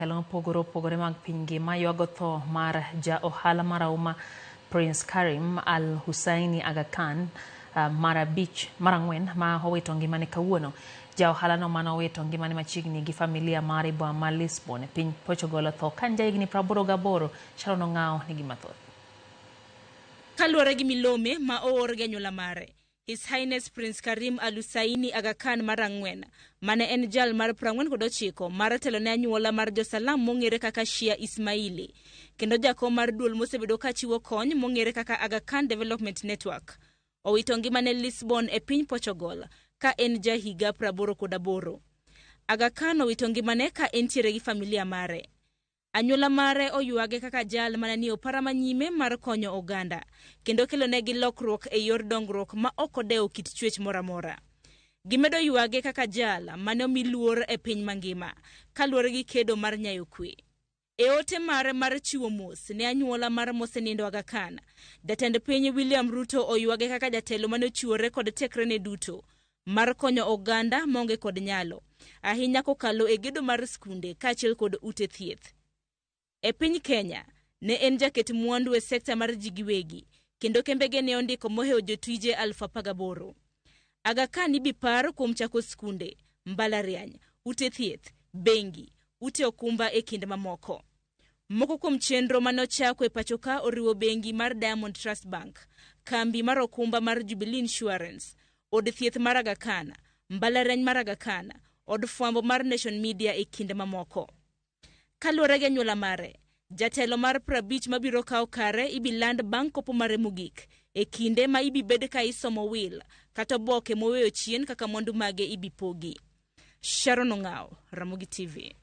Jotelo mopogore opogore mag piny ngima ywago tho mar ja ohala marahuma Prince Karim Al Husseini Aga Khan mar abich mar ang'wen ma owito ngimane kawuono. Ja ohalano mane owito ngimane machiegni gi familia mare e boma ma Lisbon e piny Portugal otho ka en jahigni 88. Sharon Ong'awo nigi mathoth. Kaluwore gi milome ma oor gi anyuola mare, His Highness Prince Karim Al Husseini Aga Khan mar ang'wen, mane en jal mar 49 mar telo ne anyuola mar jo-Salam mong'ere kaka Shia Ismaili, kendo jakom mar duol mosebedo ka chiwo kony mong'ere kaka Aga Khan Development Network, owito ngimane Lisbon e piny Portugal ka en ja higa 88. Aga Khan owito ngimane ka entiere gi familia mare. Anyuola mare oywage kaka jal mane nie opara manyime mar konyo oganda kendo kelonegi lokruok e yor dongruok ma ok odewo kit chwech moro amora. Gimedo ywage kaka jal mane omi luor e piny mangima kaluwore gi kedo mar nyayo kwe. E ote mare mar chiwo mos ne anyuola mar mosenindo Aga Khan, jatend piny William Ruto oywage kaka jatelo mane ochiwore kod tekrene duto mar konyo oganda maonge kod nyalo, ahinya kokalo e gedo mar skunde kaachiel kod ute thieth. E piny Kenya, ne en jaket mwandu e sekta mar ji giwegi, kendo kembege ne ondiko mohewo jotije 18,000. Aga Khan ibi par kuom chako skunde, mbalariany, ute thieth, bengi, ute okumba e kind mamoko. Moko kuom chenro mane ochako e pachoka oriwo bengi mar Diamond Trust Bank, kambi mar okumba mar Jubilee Insurance, od thieth mar Aga Khan, mbalariany mar Aga Khan, od fwambo mar Nation Media e kind mamoko. Kaluwore gi anyuola mare, jatelo mar 50 mabiro kawo kare ibi land bang' kopo mare mogik e kinde ma ibi bed ka isomo wil kata oboke moweyo chien kaka mwandu mage ibi pogi. Sharon Ong'awo, Ramogi TV.